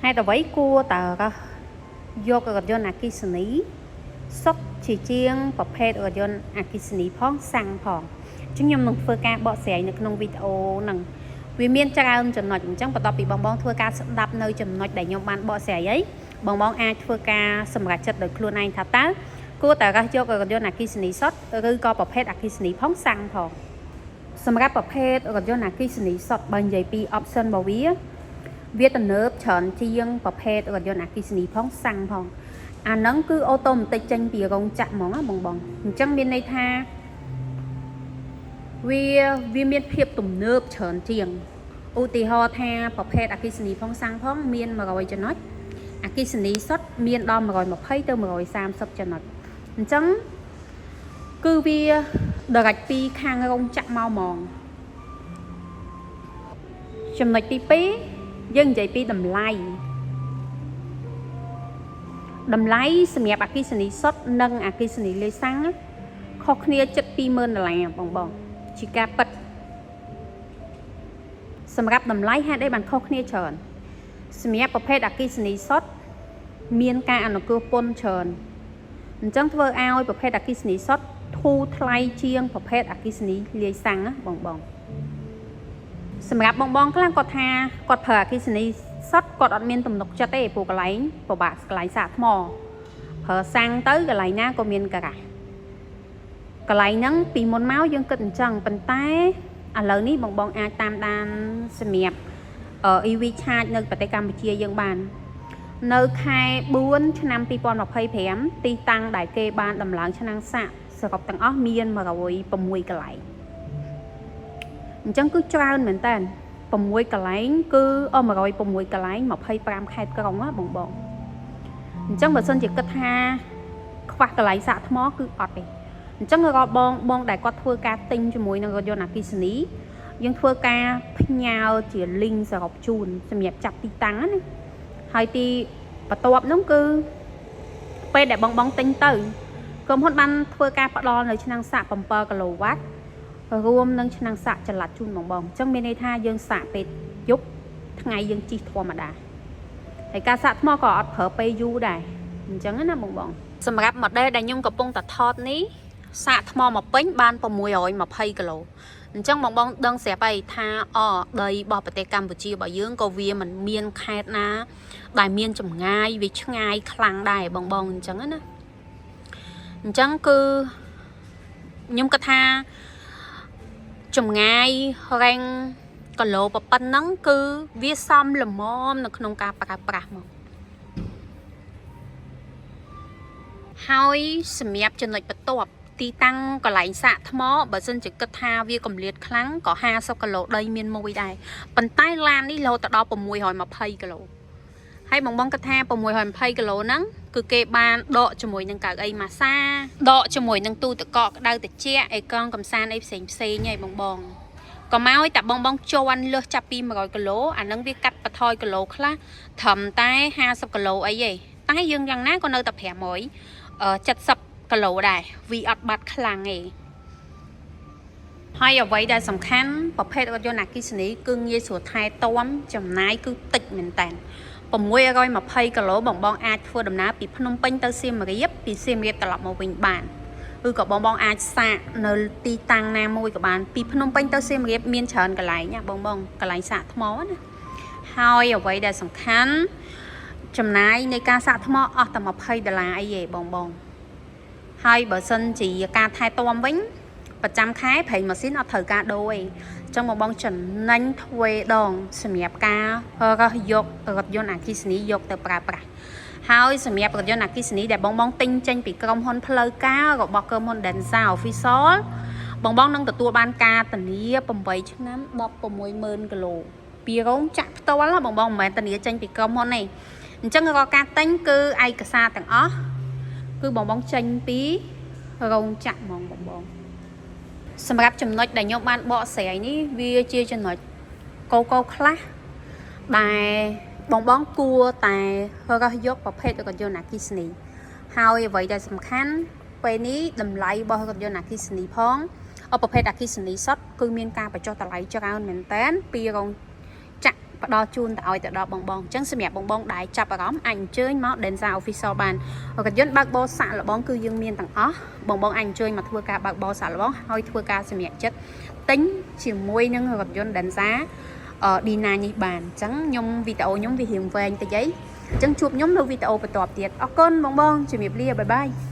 ហេតុអ្វីគួរតើរើសយករថយន្តអគ្គិសនីសុទ្ធជាជាងប្រភេទរថយន្តអគ្គិសនីផងសាំងផងអញ្ចឹងខ្ញុំនឹងធ្វើការបកស្រាយនៅក្នុងវីដេអូហ្នឹងវាមានច្រើនចំណុចអញ្ចឹងបន្ទាប់ពីបងបងធ្វើការស្ដាប់នៅចំណុចដែលខ្ញុំបានបកស្រាយអីបងបងអាចធ្វើការសម្រេចចិត្តដោយខ្លួនឯងថាតើគួរតែរើសយករថយន្តអគ្គិសនីសុទ្ធឬក៏ប្រភេទអគ្គិសនីផងសាំងផងសម្រាប់ប្រភេទរថយន្តអគ្គិសនីសុទ្ធបើនិយាយពី option របស់វា វាទំនើបច្រើនជាងប្រភេទរថយន្តអគ្គិសនីផងសាំងផងអាហ្នឹងគឺautomatic ចេញពីរោងចក្រហ្មងណាបងបងអញ្ចឹងមានន័យថាវាមានភាពទំនើបច្រើនជាងឧទាហរណ៍ថាប្រភេទអគ្គិសនីផងសាំងផងមាន100ចំណុចអគ្គិសនីសុទ្ធមានដល់120ទៅ130ចំណុចអញ្ចឹងគឺវា direct ពីខាងរោងចក្រមកហ្មងចំណុចទី2យើងនិយាយពីតម្លៃតម្លៃសម្រាប់អគ្គិសនីសុទ្ធនិងអគ្គិសនីលាយសាំងណាខុសគ្នាជិត20000ដុល្លារបងបងជាការពិតសម្រាប់តម្លៃហេតុអីបានខុសគ្នាច្រើនសម្រាប់ប្រភេទអគ្គិសនីសុទ្ធមានការអនុគ្រោះពន្ធច្រើនអញ្ចឹងធ្វើឲ្យប្រភេទអគ្គិសនីសុទ្ធធូរថ្លៃជាងប្រភេទអគ្គិសនីលាយសាំងណាបងបងសម្រាប់បងបងខ្លះគាត់ថាគាត់ប្រើអគ្គិសនីសុទ្ធគាត់អត់មានទំនុកចិត្តទេព្រោះកន្លែងពិបាកកន្លែងសាកថ្មប្រើសាំងទៅកន្លែងណាក៏មានការ៉ាស់កន្លែងហ្នឹងពីមុនមកយើងគិតអញ្ចឹងប៉ុន្តែឥឡូវនេះបងបងអាចតាមដានសម្រាប់ EV charge នៅប្រទេសកម្ពុជាយើងបាន នៅខែ4ឆ្នាំ2025ទីតាំងដែលគេបានដំឡើងឆ្នាំងសាកសរុបទាំងអស់មាន106កន្លែងអញ្ចឹងគឺច្រើនមែនតើ6កន្លែងគឺ106កន្លែង25ខេត្តក្រុងណាបងបងអញ្ចឹងបើសិនជាគិតថាខ្វះកន្លែងសាកថ្មគឺអត់ទេអញ្ចឹងរាល់បងបងដែលគាត់ធ្វើការទិញជាមួយនឹងរថយន្តអគ្គិសនីយើងធ្វើការផ្ញើជា link សរុបជូនសម្រាប់ចាប់ទីតាំងណាហើយទីបន្ទាប់នោះគឺពេលដែលបងបងទិញទៅក្រុមហ៊ុនបានធ្វើការផ្ដល់នៅឆ្នាំងសាក7គីឡូវ៉ាត់រួមនឹងឆ្នាំងសាកចល័តជូនបងបងអញ្ចឹងមានន័យថាយើងសាកពេលយប់ថ្ងៃយើងជិះធម្មតាហើយការសាកថ្មក៏អត់ប្រើពេលយូរដែរអញ្ចឹងណាបងបងសម្រាប់ model ដែលខ្ញុំកំពុងតែថតនេះសាកថ្មមកពេញបាន620គីឡូអញ្ចឹងបងបងដឹងស្រាប់ហើយថាអដីរបស់ប្រទេសកម្ពុជារបស់យើងក៏វាមិនមានខេត្តណា ដែលមានចម្ងាយវាឆ្ងាយខ្លាំងដែរបងបងអញ្ចឹងណាអញ្ចឹងគឺខ្ញុំគិតថាចម្ងាយរ៉េងគីឡូប៉ុណ្ណឹងគឺវាសមល្មមនៅក្នុងការប្រើប្រាស់មកហើយសម្រាប់ចំណុចបន្ទាប់ទីតាំងកន្លែងសាកថ្មបើសិនជាគិតថាវាកម្លៀតខ្លាំងក៏50គីឡូដីមានមួយដែរប៉ុន្តែឡាននេះរហូតដល់620គីឡូហើយបងបងគិតថា620គីឡូហ្នឹងគឺគេបានដកជាមួយនឹងកៅអីម៉ាសាដកជាមួយនឹងទូទឹកកកក្តៅត្រជាក់អេក្រង់កំសាន្តអីផ្សេងផ្សេងហើយបងបងក៏មកឲ្យតែបងបងជន់លើសចាប់ពី100គីឡូអានឹងវាកាត់បន្ថយគីឡូខ្លះត្រឹមតែ50គីឡូអីទេតែយើងយ៉ាងណាក៏នៅតែ570គីឡូដែរវាអត់បាត់ខ្លាំងទេហើយអ្វីដែលសំខាន់ប្រភេទរថយន្តអគ្គិសនីគឺងាយស្រួលថែទាំចំណាយគឺតិចមែនតើ620គីឡូបងបងអាចធ្វើដំណើរពីភ្នំពេញទៅសៀមរាបពីសៀមរាបត្រឡប់មកវិញបានឬក៏បងបងអាចសាកនៅទីតាំងណាមួយក៏បានពីភ្នំពេញទៅសៀមរាបមានច្រើនកន្លែងណាបងបងកន្លែងសាកថ្មណាហើយអ្វីដែលសំខាន់ចំណាយនៃការសាកថ្មអស់តែ20ដុល្លារអីទេបងបងហើយបើសិនជាការថែទាំវិញប្រចាំខែប្រេងម៉ាស៊ីនអត់ត្រូវការដូរទេអញ្ចឹងបងបងចំណេញទ្វេដងសម្រាប់ការរើសយករថយន្តអគ្គិសនីយកទៅប្រើប្រាស់ហើយសម្រាប់រថយន្តអគ្គិសនីដែលបងបងទិញចេញពីក្រុមហ៊ុនផ្លូវការរបស់ក្រុមហ៊ុន Denza Official បងបងនឹងទទួលបានការធានា8ឆ្នាំ160,000គីឡូពីរោងចក្រផ្ទាល់បងបងមិនមែនធានាចេញពីក្រុមហ៊ុនទេអញ្ចឹងរាល់ការទិញគឺឯកសារទាំងអស់គឺបងបងចេញពីរោងចក្រហ្មងបងបងសម្រាប់ចំណុចដែលខ្ញុំបានបកស្រាយនេះវាជាចំណុចកោកោខ្លះដែលបងបងគួរតែរើសយកប្រភេទរថយន្តអគ្គិសនីហើយអ្វីដែលសំខាន់ពេលនេះតម្លៃរបស់រថយន្តអគ្គិសនីផងប្រភេទអគ្គិសនីសុទ្ធគឺមានការបញ្ចុះតម្លៃច្រើនមែនតើពីរោងចក្រ ផ្ដល់ជូនទៅឲ្យទៅដល់បងបងអញ្ចឹងសម្រាប់បងបងដែលចាប់អារម្មណ៍អាចអញ្ជើញមក Denza Official បានរថយន្តបើកបរសាក់លបងគឺយើងមានទាំងអស់បងបងអាចអញ្ជើញមកធ្វើការបើកបរសាក់លបងហើយធ្វើការសម្រេចចិត្តទិញជាមួយនឹងរថយន្ត Denza D9 នេះបានអញ្ចឹងខ្ញុំវីដេអូខ្ញុំវារៀងវែងតិចអីអញ្ចឹងជួបខ្ញុំនៅវីដេអូបន្ទាប់ទៀតអរគុណបងបងជំរាបលាbye bye.